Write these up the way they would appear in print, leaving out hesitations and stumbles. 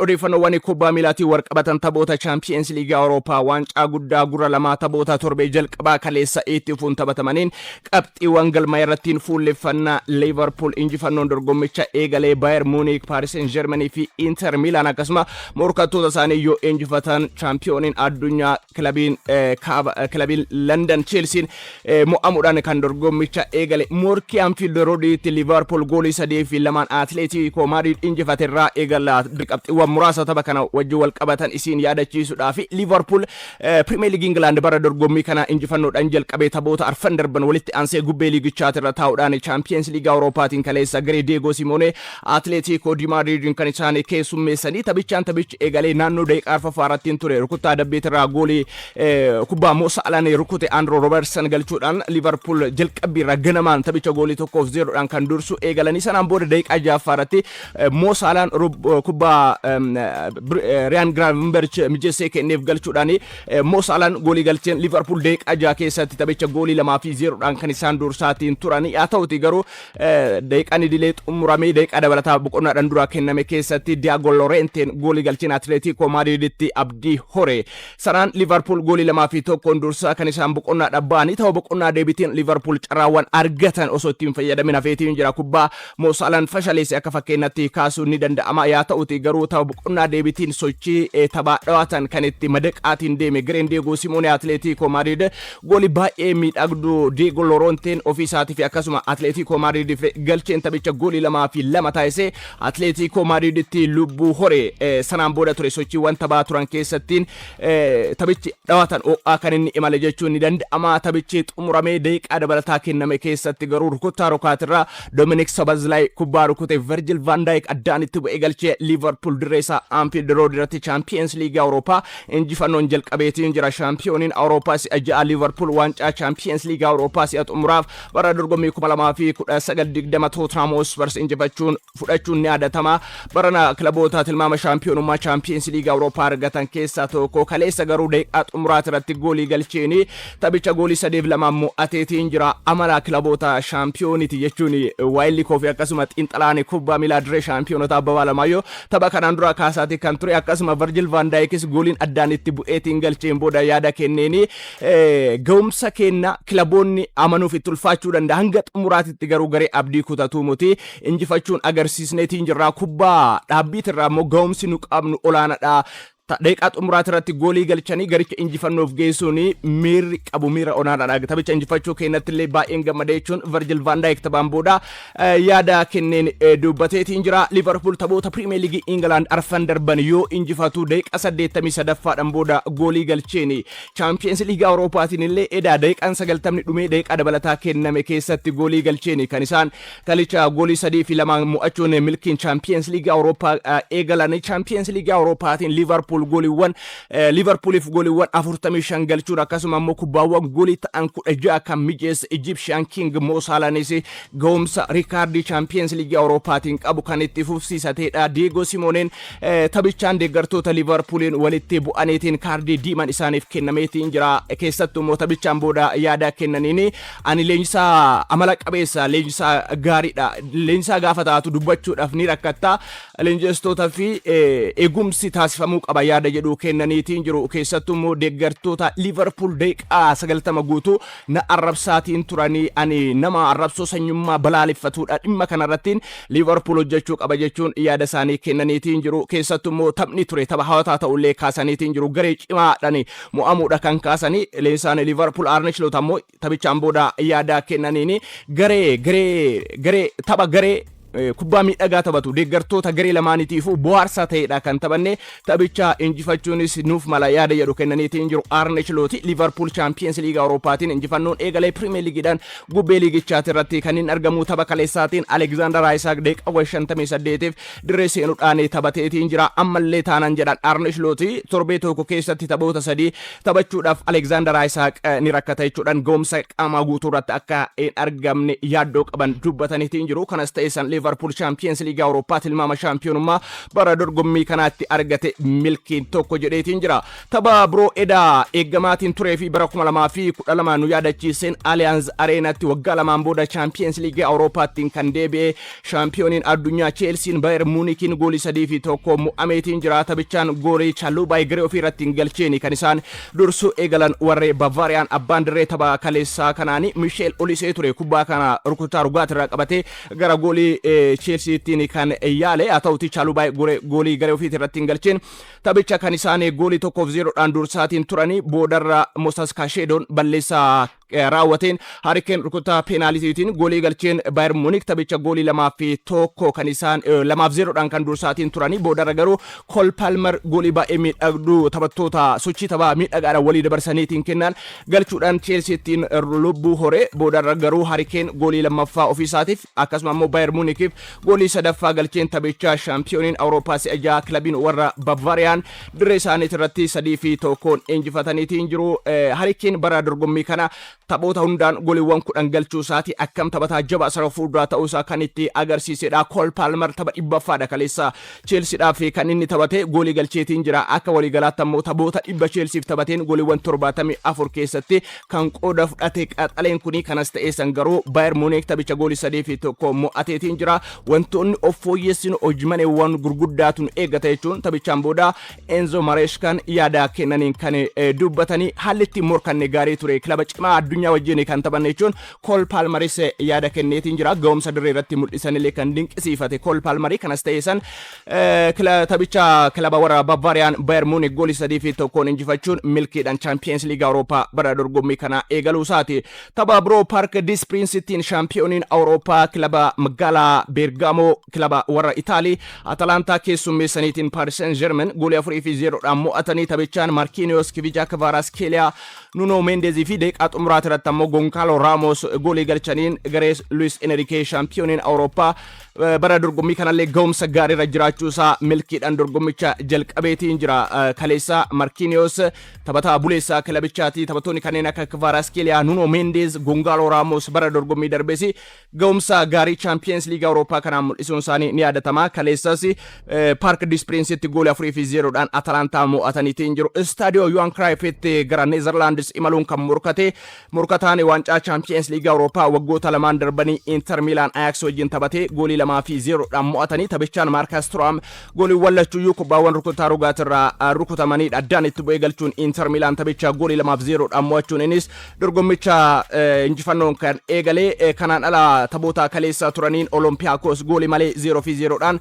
Odeeffannoowwan kubbaa miilaatiin wal qabatan, taphoota Chaampiyeens Liigii Awurooppaa, waancaa guddaa gurra lamaa, taphoota torbee jalqabaa kaleessa itti fufuun taphatamaniin qabxiiwwan galmaa irrattiin fuulleffannaa. Liverpool injifannoon dorgommicha eegalee Bayern Munich, Paris Saint-Germain fi Inter Milan akkasuma morkattoota isaanii yoo injifatan, chaampiyooniin addunyaa kilabiin kaaba, kilabiin London Chelsean mo'amuudhaan kan dorgommicha eegale. Morkii Anfield Roadiitti Liverpool goolii 3-2 Atletico Madrid injifate irraa eegala. Qabxiiwwan muraasa tapha kana wajjin wal qabatan isiin yaadachiisuudhaa fi Liverpool Premier League England bara dorgommii kana injifannoodhaan jalqabee taphoota arfan darban walitti aansee gubbee liigichaati irra taa'uudhaan Champions League Awurooppaatiin kaleessa garee Diego Simeone Atletico di Madrid kan isaan keessummeessanii. Taphichaan taphichi eegalee naannoo daqiiqaa arfaffaa irratti ture rukuttaa dabbeetirraa goolii kubbaa Mo Salaan rukute Andrew Robertson galchuudhaan Liverpool jalqabbii irraa ganamaan taphicha goolii 1-0dhaan kan dursu eegalanii. Sanaan booda daqiiqaa ja'affaa irratti Mo Salaan kubbaa Ryan Gravenberch mijeessee kenneef galchuudhaan Mo Salaan goolii galcheen Liverpool daqiiqaa 6 keessatti taphicha goolii 2-0dhaan kan isaan dursaatiin turan. Haa ta'uti garuu daqiiqaan idilee xumuramee daqiiqaa dabalataa boqonnaadhaan duraa kenname keessatti Diego Llorenteen goolii galcheen Atletico Madriditti abdii hore. Sanaan Liverpool goolii 2-1n dursaa kan isaan boqonnaadhaan ba'anii. Ta'u boqonnaa deebitiin Liverpool carraawwan argatan osoo ittiin fayyadamin hafeetiin jira. Kubbaa Mo Salaan fashaleesse akka fakkeenyatti kaasuun ni danda'ama. Yaa ta'uti garuu ta'u boqonnaa deebitiin sochii taphaa dhawatan kan itti madaqaatiin deeme gareen Diego Simeone Atletico Madrid goolii baay'ee miidhagduu Diego Llorenteen ofii isaatii fi akkasuma Atletico Madridiif galcheen taphicha goolii 2-2 taasisee Atletico Madriditti lubbuu hore. Sanaan booda ture sochiiwwan taphaa turan keessattiin taphichi dhawatan ho'aa kan inni imale jechuun ni danda'ama. Taphichi xumuramee daqiiqaa dabalataa kenname keessatti garuu rukuttaa rukaatirraa Dominic Szoboszlai kubbaa rukute Virgil van Dijk addaan itti bu'ee galchee Liverpool dirree isaa Anfield Road irratti Champions League Awurooppaa injifannoon jalqabeetiin jira. Shaampiyooniin Awurooppaa si'a 6 Liverpool waancaa Champions League Awurooppaa si'a xumuraaf bara dorgommii 2019-20 Tottenham Hotspurs injifachuun fudhachuun ni yaadatama. Barana kilaboota tilmaama shaampiyoonummaa Champions League Awurooppaa argatan keessaa tokko. Kaleessa garuu daqiiqaa xumuraati irratti goolii galcheeni taphicha goolii 3-2 mo'ateetiin jira. Amala kilaboota shaampiyooniti jechuun waayilli koo fi akkasuma xiinxalaan kubbaa miilaa dirree shaampiyoonota Abbabaa Alamaayyoo tapha kanaan dura kaasaatii kan ture. Akkasuma Virgil van Dijkis gooliin addaan itti bu'eetiin galcheen booda yaada kenneeni ga'umsa kenna kilaboonni amanuuf itti ulfaachuu danda'a, hanga xumuraatitti garuu garee abdii kutatuu muti, injifachuun agarsiisneetiin jirra, kubbaa dhaabbiitirraa immoo ga'umsi nu qabnu olaanaadha. Daqiiqaa xumuraati irratti goolii galchanii garicha injifannoof geessuun miirri qabu miira olaanaadha. Taphicha injifachuu keenyatti illee baay'een gammadee jechuun Virgil van Dijk taphaan booda yaada kenneen dubbateetiin jira. Liverpool taphoota Premier League England arfan darban yoo injifatu daqiiqaa 83ffaadhaan booda goolii galcheeni. Champions League Awurooppaatiin illee edaa daqiiqaan 90 dhumee daqiiqaa dabalataa kenname keessatti goolii galcheeni kan isaan kalicha goolii 3-2 mo'achuun milkiin Champions League Awurooppaa eegalan. Champions League Awurooppaatiin Liverpool gooliiwwan Liverpooliif gooliiwwan 45 galchuun akkasuma immoo kubbaawwan goolii ta'an 16 kan mijeesse Egyptian King Mo Salahnis ga'umsa riikaardii Champions League Awurooppaatiin qabu kan itti fufsiisateedha. Diego Simeoneen taphichaan deeggartoota Liverpooliin walitti bu'aniitiin kaardii diimaan isaaniif kennameetiin jira. Keessattuu immoo taphichaan booda yaada kennaniin ani leenjisaa amala qabeessa, leenjisaa gaariidha. Leenjisaa gaafa taatu dubbachuudhaaf ni rakkatta. Leenjistoota fi eegumsi taasifamuu qaba yaada jedhu kennaniitiin jiru. Keessattuu immoo deeggartoota Liverpool daqiiqaa 90 guutuu na arrabsaatiin turanii, ani nama arrabsoo sanyummaa balaaleffatudha. Dhimma kanarrattiin Liverpool hojjechuu qaba jechuun yaada isaanii kennaniitiin jiru. Keessattuu immoo taphni ture tapha hawataa ta'ullee kaasaniitiin jiru. Garee cimaadhaan mo'amuudha kan kaasanii. Leenjisaan Liverpool Arne Slot ammoo taphichaan booda yaada kennaniin garee garee garee tapha garee kubbaa miidhagaa taphatu, deeggartoota garee lamaaniitiifuu bohaarsaa ta'edha kan taphanne, taphicha injifachuunis nuuf mala yaada jedhu kennaniitiin jiru Arne Slot. Liverpool Champions League Awurooppaatiin injifannoon eegalee Premier Leagueidhaan gubbee liigichaati irratti kan inni argamu. Tapha kaleessaatiin Alexander Isak daqiiqaa 58f dirree seenuudhaan taphateetiin jira. Ammallee taanaan jedhan Arne Slot torbee tokko keessatti taphoota sadii taphachuudhaaf Alexander Isak ni rakkata jechuudhaan ga'umsa qaamaa guutuu irratti akka hin argamne yaaddoo qaban dubbataniitiin jiru. Kanas ta'e san Liverpool Chaampiyeens Liigii Awurooppaa tilmaama shaampiyoonummaa bara dorgommii kanaatti argate milkiin tokko jedheetiin jira. Tapha biroo edaa eeggamaatiin turee fi bara 2012 nu yaadachiiseen Allianz Areenatti waggaa 2n booda Chaampiyeens Liigii Awurooppaattiin kan deebi'e shaampiyooniin addunyaa Cheelsiin Bayer Muunikiin goolii 3-1 mo'ameetiin jira. Taphichaan goolii Chalubaay garee ofii irratti hin galcheeni kan isaan dursuu eegalan warri Bavaariyaan. Abbaan dirree tapha kaleessaa kanaani Misheel Olisee ture. Kubbaa kana rukutaa rugaatirraa qabatee gara goolii Cheelsiittiin kan yaale haa ta'uti, Chalubaay goolii garee ofiitii irratti hin galcheen taphicha kan isaan goolii 1-0dhaan dursaatiin turanii. Boodarra Mosas Kaasheedoon balleessaa raawwateen Harry Kane rukutaa peenaalitiitiin goolii galcheen Bayern Munich taphicha goolii 2-1 kan isaan 2-0dhaan kan dursaatiin turanii. Boodarra garuu Cole Palmer goolii baay'ee miidhagduu taphattoota sochii taphaa miidhagaadhaan walii dabarsaniitiin kennan galchuudhaan Chelseattiin lubbuu hore. Boodarra garuu Harry Kane goolii lammaffaa ofiisaatiif akkasuma immoo Bayern Munichiif goolii sadaffaa galcheen taphicha shaampiyooniin Awurooppaa si'a 6 kilabiin warra Bavariyaan dirree isaaniit irratti 3-1n injifataniitiin jiru. Harry Kane bara dorgommii kana taphoota hundaan gooliiwwan 10 galchuu isaati akkam taphataa jabaa sarara fuulduraa ta'uu isaa kan itti agarsiisedha. Cole Palmer tapha 100ffaadha kaleessa Chelseadhaaf kan inni taphate, goolii galcheetiin jira. Akka waliigalaatti ammoo taphoota 100 Chelseaf taphateen gooliiwwan 74 keessatti kan qooda fudhate qaxaleen kuni. Kanas ta'ee san garuu Bayern Munich taphicha goolii 3-1 mo'ateetiin jira. Wantoonni of fooyyessinu hojimaneewwan gurguddaatu nu eeggata jechuun taphichaan booda Enzo Mareskaan yaada kennaniin kan dubbatanii. Haalli ittiin morkanne gaarii ture, kilaba cimaa addunyaa wajjin kan taphanne jechuun Cole Palmeris yaada kenneetiin jira. Ga'umsa dirree irratti mul'isanillee kan dinqisiifate Cole Palmerii. Kanas ta'ee san taphicha kilaba warra Bavariyaan Bayern Munich goolii 3-1n injifachuun milkiidhaan Champions League Awurooppaa bara dorgommii kana eegaluu isaati. Tapha biroo Parc des Princes shaampiyooniin Awurooppaa kilaba magaalaa Bergamo, kilaba warra Itaalii Atalantaa keessummeessaniitiin Paris Saint-Germain goolii 4-0dhaan mo'atanii. Taphichaan Marquinhos, Kvicha Kvaratskhelia, Nuno Mendes fi daqiiqaa xumuraati irratti ammoo Goncalo Ramos goolii galchaniin garee Luis Enrique shaampiyooniin Awurooppaa bara dorgommii kanallee ga'umsa gaariirra jiraachuu isaa milkiidhaan dorgommicha jalqabeetiin jira. Kaleessa Marquinhos taphataa buleessaa kilabichaati. Taphattoonni kanneen akka Kvaratskhelia, Nuno Mendes, Goncalo Ramos bara dorgommii darbees ga'umsa gaarii Champions League Awurooppaa kanaan mul'isuun isaanii ni yaadatama. Kaleessas Parc des Princes goolii 4-0dhaan Atalantaa mo'ataniitiin jiru. Istaadiyoo Johan Cruyffitti gara Neezerlaandis imaluun kan morkate morkataan waancaa Champions League Awurooppaa waggoota 2n darbanii Inter Milan Ajax wajjin taphatee goolii 2-0dhaan mo'atanii. Taphichaan Marcus Thuram gooliiwwan lachuyyuu kubbaawwan rukutaa rogaatirraa rukutamanidha. Addaan itti bu'ee galchuun Inter Milan taphicha goolii 2-0dhaan mo'achuun innis dorgommicha injifannoon kan eegalee. Kanaan ala taphoota kaleessa turaniin Olympiakos goolii malee 0-0dhaan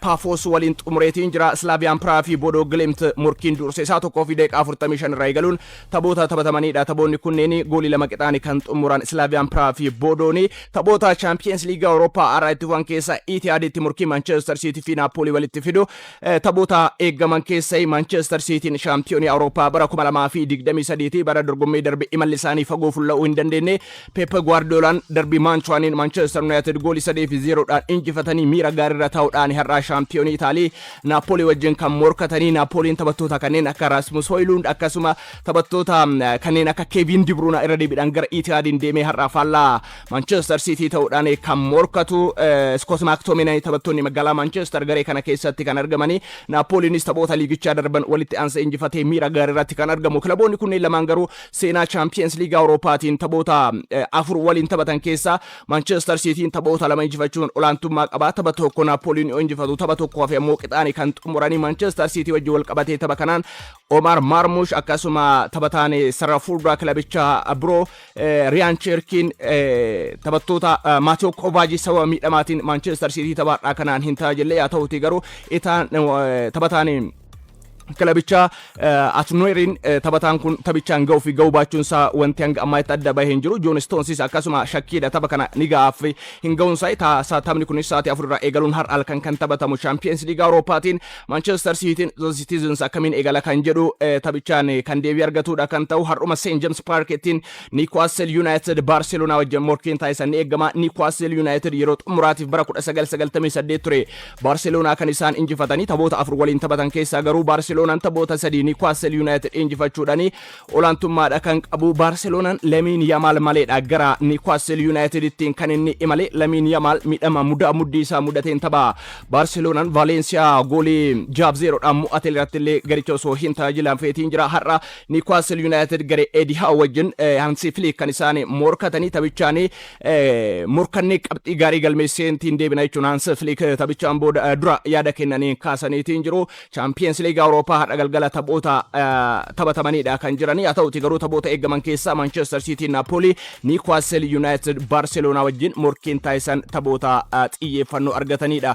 Paafos waliin xumureetiin jira. Slaaviyaan Piraa fi Boodoo Glimt morkiin dursa isaa 1:45 irraa eegaluun taphoota taphatamanidha. Taphoonni kunneen goolii 2 qixaani kan xumuran Slaaviyaan Piraa fi Boodooni. Taphoota Champions League Awurooppaa har'a itti fufan keessa Itihaaditti morkii Manchester City fi Napoli walitti fidu taphoota eeggaman keessa. Manchester Cityin shaampiyoonii Awurooppaa bara 2023 bara dorgommii darbe imalli isaanii fagoo fulla'uu hin dandeenye. Pep Guardiolaan darbii Maanchuwaaniin Manchester United goolii 3-0dhaan injifatanii miira gaariirra taa'uudhaan har'aa shaampiyoonii Itaalii Naappoolii wajjin kan morkatanii. Naappooliin taphattoota kanneen akka Rasmus Højlund akkasuma taphattoota kanneen akka Kevin De Bruyne irra deebiidhaan gara Itihaadiin deemee har'aa faallaa Manchester City ta'uudhaan kan morkatu. Scott McTominay, taphattoonni magaalaa Manchester garee kana keessatti kan argamanii. Naappooliinis taphoota liigichaa darban walitti aansee injifatee miira gaarii irratti kan argamu. Kilaboonni kunneen lamaan garuu seenaa Champions League Awurooppaatiin taphoota afur waliin taphatan keessaa Manchester Cityin taphoota 2 injifachuun olaantummaa qaba. Tapha tokko Naappooliin yoo injifatu, tapha tokko hafe ammoo qixaanii kan xumuranii. Manchester City wajjin wal qabatee tapha kanaan Omar Marmush akkasuma taphataan sarara fuulduraa kilabichaa biroo Riyaan Cheerkiin, taphattoota Maatiyoo Kovaajii sababa miidhamaatiin Manchester City taphaadhaa kanaan hin tajaajille. Haa ta'uti garuu itaan taphataan kilabichaa Atnoeriin taphataan kun taphichaan ga'uu fi ga'uu baachuun isaa wanti hanga ammaatti adda bahee hin jiru. Joon Stoonsis akkasuma shakkiidha, tapha kana ni ga'aaf hin ga'uun isaa. Taphni kunis sa'aatii 4 irraa eegaluun har'a halkan kan taphatamu Champions League Awurooppaatiin Manchester Cityin The Citizens akkamiin eegala kan jedhu taphichaan kan deebii argatudha kan ta'u. Har'uma St James Park ittiin Newcastle United Barcelona wajjin morkiin taasisan ni eegama. Newcastle United yeroo xumuraatiif bara 1998 ture Barcelona kan isaan injifatanii. Taphoota afur waliin taphatan keessaa garuu Barcelona Baarseloonaan taphoota 3 Newcastle United injifachuudhaan olaantummaadha kan qabu. Baarseloonaan Lamiin Yamaal maleedha gara Newcastle United ittiin kan inni imale. Lamiin Yamaal miidhama mudaa muddii isaa mudateen tapha Baarseloonaan Valenciyaa goolii 6-0dhaan mo'ate irratti illee garicha osoo hin tajaajilan feetiin jira. Har'a Newcastle United garee Eddie Howe wajjin Hansi Flick kan isaan morkatanii, taphichaan morkannee qabxii gaarii galmeesseentiin deebina jechuun Hansi Flick taphichaan booda dura yaada kennanii kaasaniitiin jiru. Champions League Awurooppaa har'a galgala taphoota taphatamanidha kan jiranii. Haa ta'uti garuu taphoota eegaman keessaa Manchester City Napoli, Newcastle United Barcelona wajjin morkiin taasisan taphoota xiyyeeffannoo argatanidha.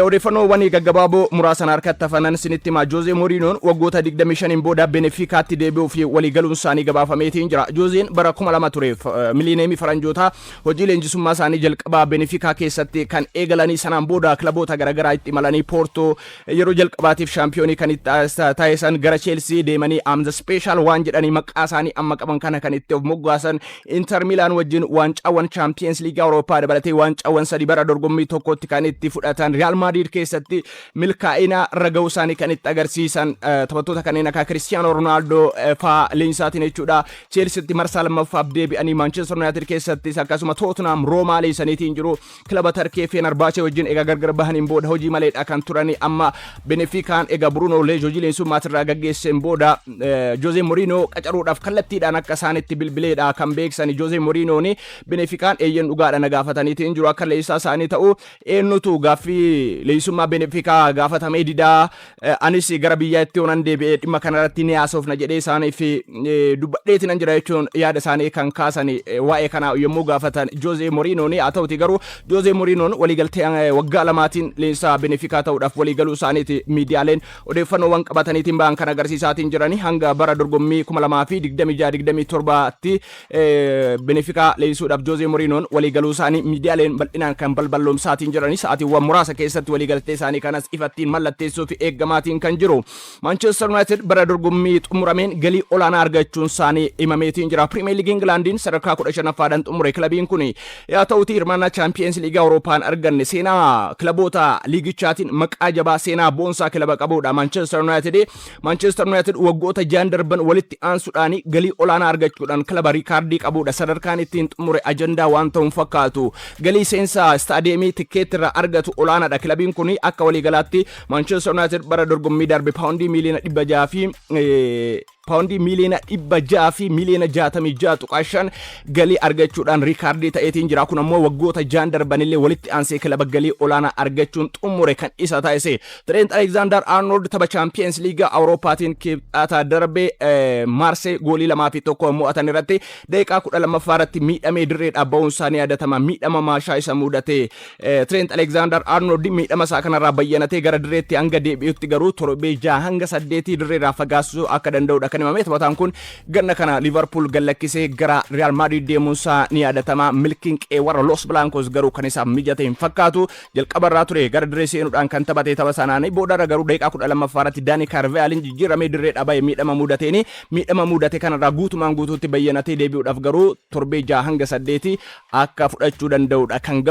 Odeeffannoowwan gaggabaaboo muraasan harkatti hafanan sinitti himaa. Jose Mourinhoon waggoota 25 booda Benficaatti deebi'uu fi waliigaluun isaanii gabaafameetiin jira. Joseen bara 2000 tureef miliineemii faranjootaa hojii leenjisummaa isaanii jalqabaa Benfica keessatti kan eegalanii. Sanaan booda kilaboota garaagaraa itti imalanii, Poortoo yeroo jalqabaatiif shaampiyoonii kan itti taasisan, gara Chelsea deemanii "I'm the special one" jedhanii maqaa isaanii amma qaban kana kan itti of moggaasan, Inter Milan wajjin waancaawwan Champions League Awurooppaa dabalatee waancaawwan 3 bara dorgommii tokkotti kan itti fudhatan, Real Madrid keessatti milkaa'ina irra ga'uu isaanii kan itti agarsiisan, taphattoota kanneen akka Cristiano Ronaldo faa leenjisaatiin jechuudha. Chelseatti marsaa lammaffaaf deebi'anii, Manchester United keessattis akkasuma Tottenham, Roomaa leessaniitiin jiru. Kilaba Tarkee Fenerbahce wajjin egaa gargar bahaniin booda hojii maleedha kan turani. Amma Benfikaan egaa Bruno Lage hojii leenjisummaatirraa gaggeesseen booda Jose Mourinho qacaruudhaaf kallattiidhaan akka isaanitti bilbileedha kan beeksani. Jose Mourinhoon Benfikaan eeyyen dhugaadha na gaafataniitiin jiru akka leenjisaa isaanii ta'u. Eenyutu gaaffii leenjisummaa Benfikaa gaafatamee didaa? Anis gara biyyaatti yoon deebi'ee dhimma kanarratti ni haasofna jedhee isaaniif dubbadheeti nan jira jechuun yaada isaanii kan kaasan waa'ee kana yommuu gaafatan Jose Mourinhoon. Haa ta'uti garuu Jose Mourinhoon waliigaltee waggaa 2tiin leenjisaa Benfikaa ta'uudhaaf waliigaluu isaaniiti miidiyaaleen odeeffannoowwan qabataniitiin ba'an kan agarsiisaatiin jiranii. Hanga bara dorgommii 2026-27tti Benfikaa leenjisuudhaaf Jose Mourinhoon waliigaluu isaanii miidiyaaleen bal'inaan kan balballoomsaatiin jiranii. Sa'aatiiwwan muraasa keessatti waliigaltee isaanii kanas ifattiin mallatteessuu fi eeggamaatiin kan jiru. Manchester United bara dorgommii xumurameen galii olaanaa argachuun isaanii himameetiin jira. Premier League Englandiin sadarkaa 15ffaadhaan xumure kilabiin kun. Yaa ta'uti hirmaannaa Champions League Awurooppaan arganne seenaa kilaboota liigichaatiin maqaa jabaa, seenaa boonsaa kilaba qabudha Manchester United. Manchester United waggoota 6 darban walitti aansuudhaan galii olaanaa argachuudhaan kilaba riikaardii qabudha. Sadarkaan ittiin xumure ajandaa waan ta'uun fakkaatu. Galii seensaa istaadiyeemii tikkeetti irraa argatu olaanaadha. Kilabiin kun akka waliigalaatti Manchester United bara dorgommii darbe paawundii miiliyoona 600 fi paawundii miiliyoona 666.5 galii argachuudhaan riikaardii ta'eetiin jira. Kun ammoo waggoota 6 darbanillee walitti aansee kilaba galii olaanaa argachuun xumure kan isa taasise. Trent Alexander Arnold tapha Champions League Awurooppaatiin kibxata darbe Maarsee goolii 2-1 mo'atan irratti daqiiqaa 12ffaa irratti miidhamee dirreedhaa ba'uun isaanii yaadatama. Miidhama maashaa isa mudate Trent Alexander Arnold miidhama isaa kanarraa bayyanatee gara dirreetti hanga deebi'utti garuu torbee 6 hanga 8 dirreerraa fagaasuu akka danda'udha kan himame. Taphataan kun ganna kana Liverpool gallakkisee gara Real Madrid deemuunsaa ni yaadatama. Milkiin qe'ee warra Los Blancos garuu kan isaaf mijate hin fakkaatu. Jalqabarraa ture gara dirree seenuudhaan kan taphate tapha sanaanii. Boodarra garuu daqiiqaa 12ffaa irratti Daanii Kaarvaaliin jijjiiramee dirree dhaba'e miidhama mudateeni. Miidhama mudate kanarraa guutumaan guutuutti bayyanatee deebi'uudhaaf garuu torbee 6 hanga 8 akka fudhachuu danda'udha kan